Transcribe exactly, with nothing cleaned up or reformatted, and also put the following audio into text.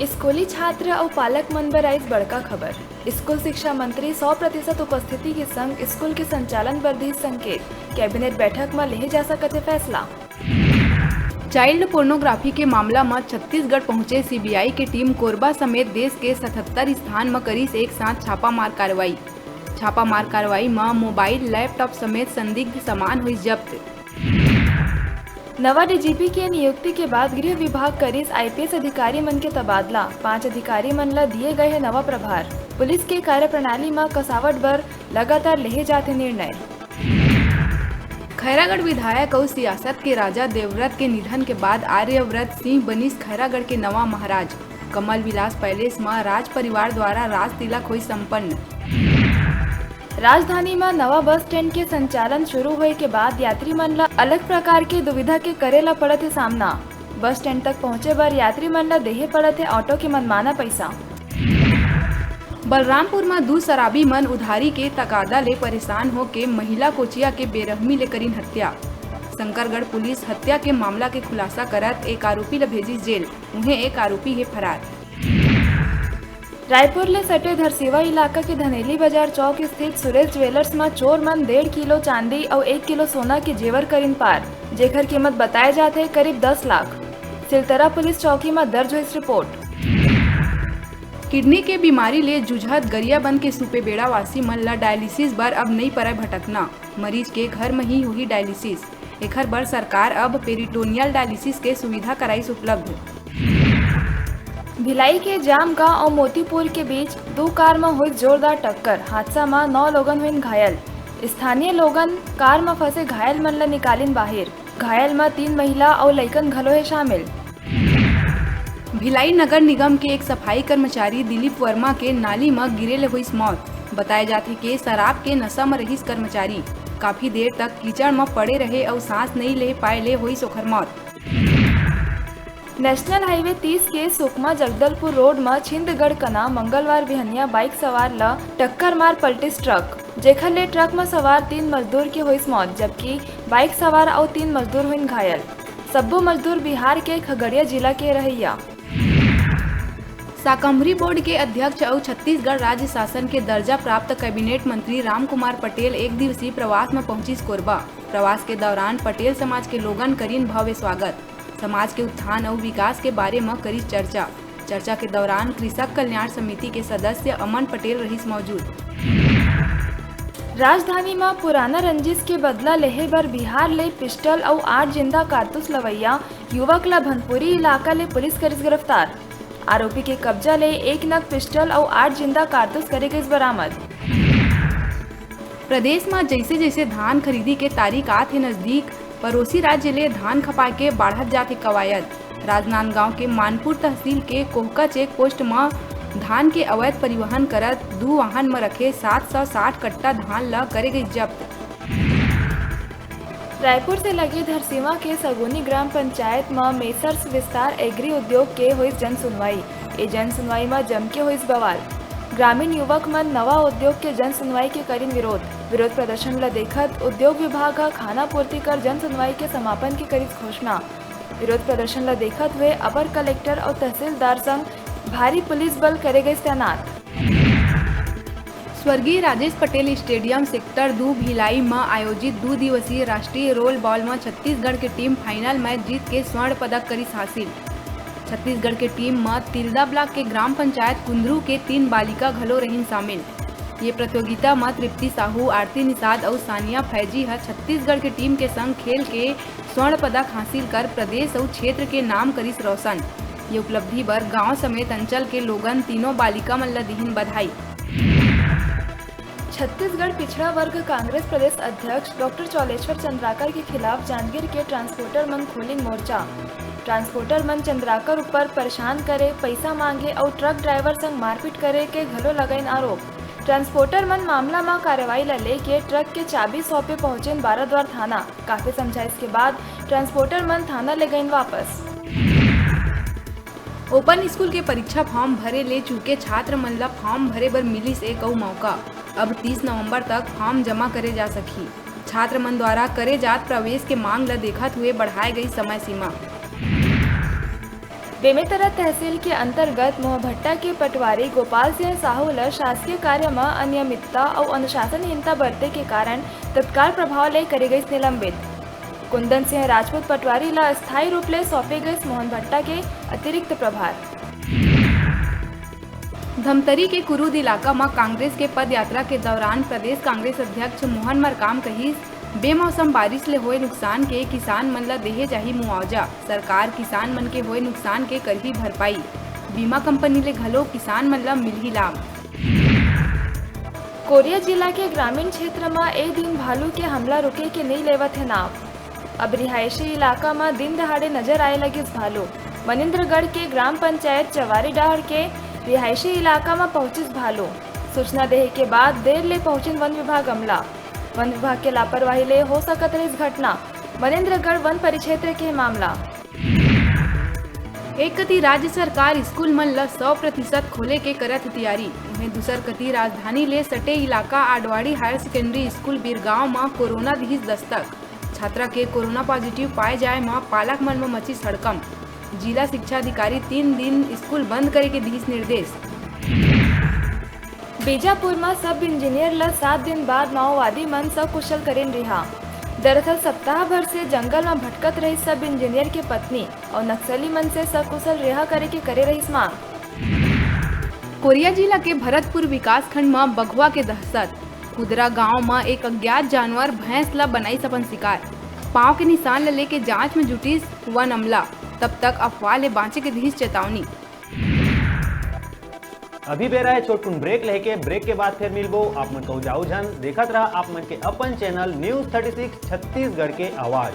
स्कूली छात्र अउ पालक मन बर आइस बड़का खबर। स्कूल शिक्षा मंत्री सौ प्रतिशत उपस्थिति के संग स्कूल के संचालन बर दिस संकेत। कैबिनेट बैठक म लेहे जा सकत हे फैसला। चाइल्ड पोर्नोग्राफी के मामला म छत्तीसगढ़ पहुंचे सीबीआई के टीम कोरबा समेत देश के सतहत्तर स्थान म करिस एक साथ छापामार कार्रवाई। छापामार कार्रवाई म मोबाइल, लैपटॉप समेत संदिग्ध सामान होइस जब्त। नवा डीजीपी के नियुक्ति के बाद गृह विभाग करिस आईपीएस अधिकारी मन के तबादला। पांच अधिकारी मन ल दिए गए हे नवा प्रभार। पुलिस के कार्यप्रणाली म कसावट बर लगातार लेहे जात हे निर्णय। खैरागढ़ विधायक अउ सियासत के राजा देवव्रत के निधन के बाद आर्यव्रत सिंह बनिस खैरागढ़ के नवा महाराज। कमल विलास पैलेस म राज परिवार द्वारा राज तिलक होइस संपन्न। राजधानी म नवा बस स्टैंड के संचालन शुरू होए के बाद यात्री मन ल अलग प्रकार के दुविधा के करे ल पड़त हे सामना। बस स्टैंड तक पहुंचे बर यात्री मन ल देहे पड़त हे ऑटो के मनमाना पैसा। बलरामपुर म दू शराबी मन उधारी के तकादा ले परेशान होके महिला कोचिया के बेरहमी ले करिन हत्या। शंकरगढ़ पुलिस हत्या के मामला के खुलासा करत एक आरोपी ल भेजिस जेल, उहें एक आरोपी हे फरार। रायपुर ले सटे धरसीवा इलाका के धनेली बाजार चौक स्थित सुरेश ज्वेलर्स म चोर मन डेढ़ किलो चांदी अउ एक किलो सोना के जेवर करिन पार, जेकर कीमत बताए जात हे करीब दस लाख। सिलतरा पुलिस चौकी म दर्ज होइस रिपोर्ट। किडनी के बीमारी ले जूझत गरियाबंद के सुपेबेड़ा वासी मन ल डायलिसिस बर अब नइ परय भटकना। मरीज के घर म ही होही डायलिसिस। एखर बर सरकार अब पेरिटोनियल डायलिसिस के सुविधा कराइस उपलब्ध। भिलाई के जामगांव अउ मोतीपुर के बीच दू कार म होइस जोरदार टक्कर। हादसा म नौ लोगन होइन घायल। स्थानीय लोगन कार म फंसे घायल मन ल निकालिन बाहिर। घायल म तीन महिला अउ लइकन घलो हे शामिल। भिलाई नगर निगम के एक सफाई कर्मचारी दिलीप वर्मा के नाली म गिरे ले होइस मौत। बताए जाथे के शराब के नशा म रहिस कर्मचारी। काफी देर तक कीचड़ म पड़े रहे अउ सांस नइ ले पाए ले होइस ओखर मौत। नेशनल हाईवे तीस के सुकमा जगदलपुर रोड म छिंदगढ़ कना मंगलवार बिहनिया बाइक सवार ल टक्कर मार पलटिस ट्रक, जेखर ले ट्रक म सवार तीन मजदूर के होइस मौत, जबकि बाइक सवार अउ तीन मजदूर होइन घायल। सब्बो मजदूर बिहार के खगड़िया जिला के रहइया। साकम्बरी बोर्ड के अध्यक्ष अउ छत्तीसगढ़ राज्य शासन के दर्जा प्राप्त कैबिनेट मंत्री रामकुमार पटेल एक दिवसीय प्रवास म पहुंचिस कोरबा। प्रवास के दौरान पटेल समाज के लोगन करिन भव्य स्वागत। समाज के उत्थान अउ विकास के बारे म करिस चर्चा। चर्चा के दौरान कृषक कल्याण समिति के सदस्य अमन पटेल रहिस मौजूद। राजधानी म पुराना रंजिश के बदला लेहे बर बिहार ले पिस्टल अउ आठ जिंदा कारतूस लवैया युवक ल भनपुरी इलाका ले पुलिस करिस गिरफ्तार। आरोपी के कब्जा ले एक नग पिस्टल अउ आठ जिंदा कारतूस करे गइस बरामद। प्रदेश म जइसे-जइसे धान खरीदी के तारीख आत हे नजदीक, पड़ोसी राज्य ले धान खपाए के बाढ़त जात हे कवायद। राजनांदगांव के मानपुर तहसील के कोहका चेक पोस्ट म धान के अवैध परिवहन करत दू वाहन म रखे सात सौ साठ कट्टा धान ल करे गइस जब्त। रायपुर से लगे धरसीवा के सगुनी ग्राम पंचायत म मेसर्स विस्तार एग्री उद्योग के होइस जन सुनवाई। ए जन सुनवाई म जमके होइस बवाल। ग्रामीण युवक मन नवा उद्योग के जन सुनवाई के करिन विरोध। विरोध प्रदर्शन ल देखत उद्योग विभाग ह खाना पूर्ति कर जन सुनवाई के समापन के करिस घोषणा। विरोध प्रदर्शन ल देखत हुए अपर कलेक्टर अउ तहसीलदार संग भारी पुलिस बल करे गइस तैनात। स्वर्गीय राजेश पटेल स्टेडियम सेक्टर दू भिलाई म आयोजित दू दिवसीय राष्ट्रीय रोल बॉल म छत्तीसगढ़ के टीम फाइनल मैच जीत के स्वर्ण पदक करिस हासिल। छत्तीसगढ़ के टीम म तिल्दा ब्लॉक के ग्राम पंचायत कुंदरू के तीन बालिका घलो रहिन शामिल। ये प्रतियोगिता म तृप्ति साहू, आरती निषाद अउ सानिया फैजी ह छत्तीसगढ़ के टीम के संग खेल के स्वर्ण पदक हासिल कर प्रदेश अउ क्षेत्र के नाम करिस रोशन। ये उपलब्धि बर गांव समेत अंचल के लोगन तीनों बालिका मन ल दिहिन बधाई। छत्तीसगढ़ पिछड़ा वर्ग कांग्रेस प्रदेश अध्यक्ष डॉक्टर चौलेश्वर चंद्राकर के खिलाफ जांजगीर के ट्रांसपोर्टर मन खोलिन मोर्चा। ट्रांसपोर्टर मन चंद्राकर ऊपर परेशान करे, पैसा मांगे अउ ट्रक ड्राइवर संग मारपीट करे के घलो लगाइन आरोप। ट्रांसपोर्टर मन मामला म कार्रवाई ल लेके ट्रक के चाबी सौंपे पहुंचेन बाराद्वार थाना। काफी समझाइश के बाद ट्रांसपोर्टर मन थाना ले गइन वापस। ओपन स्कूल के परीक्षा फॉर्म भरे ले चूके छात्र मन ल फॉर्म भरे बर मिलिस एक अउ मौका। अब तीस नवंबर तक फॉर्म जमा करे जा सकही। छात्र मन द्वारा करे जात प्रवेश के मांग ल देखत हुए बढ़ाए गई समय सीमा। बेमेतरा तहसील के अंतर्गत मोहभट्टा के पटवारी गोपाल सिंह साहू ल शासकीय कार्य म अनियमितता अउ अनुशासनहीनता बरते के कारण तत्काल प्रभाव ले करे गइस निलंबित। कुंदन सिंह राजपूत पटवारी ल अस्थायी रूप ले सौंपे गइस मोहनभट्टा के अतिरिक्त प्रभार। धमतरी के कुरूद इलाका म कांग्रेस के पदयात्रा के दौरान प्रदेश कांग्रेस अध्यक्ष मोहन मरकाम कहिस, बेमौसम बारिश ले होए नुकसान के किसान मन ल देहे जाही मुआवजा। सरकार किसान मन के होए नुकसान के करही भरपाई। बीमा कंपनी ले घलो किसान मन ल मिलही लाभ। कोरिया जिला के ग्रामीण क्षेत्र म ए दिन भालू के हमला रुके के नइ लेवत हे नाव। अब रिहायशी इलाका म दिन दहाड़े नजर आए लगिस भालू। मनिंद्रगढ़ के ग्राम पंचायत चवारी डाहर के रिहायशी इलाका म पहुंचिस भालू। सूचना देहे के बाद देर ले पहुंचिन वन विभाग अमला। वन विभाग के लापरवाही ले हो सकत रहिस घटना। मनिंद्रगढ़ वन परिक्षेत्र के मामला। एक कति राज्य सरकार स्कूल मन ल सौ प्रतिशत खोले के करत हे तियारी, उहें दूसर कति राजधानी ले सटे इलाका आडवाड़ी हायर सेकेंडरी स्कूल बीरगांव म कोरोना दिहिस दस्तक। छात्रा के कोरोना पॉजिटिव पाए जाए म पालक मन म मचिस हड़कंप। जिला शिक्षा अधिकारी तीन दिन स्कूल बंद करे के दिहिस निर्देश। बीजापुर म सब इंजीनियर ल सात दिन बाद माओवादी मन सकुशल करेन रिहा। दरअसल सप्ताह भर से जंगल म भटकत रही सब इंजीनियर के पत्नी अउ नक्सली मन से सकुशल रिहा करे के करे रहिस मांग। कोरिया जिला के भरतपुर विकासखंड म बघवा के दहशत। कुदरा गांव म एक अज्ञात जानवर भैंस ल बनाइस अपन शिकार। पांव के निशान ल लेके जांच म जुटिस वन अमला। तब तक अफवाह ले बांचे के दिहिस चेतावनी। अभी बेरा हे छोटकुन ब्रेक लेके, ब्रेक के बाद फेर मिलबो। आप मन कहू जाऊ झन, देखत रहा आप मन के अपन channel news thirty six Chhattisgarh के आवाज।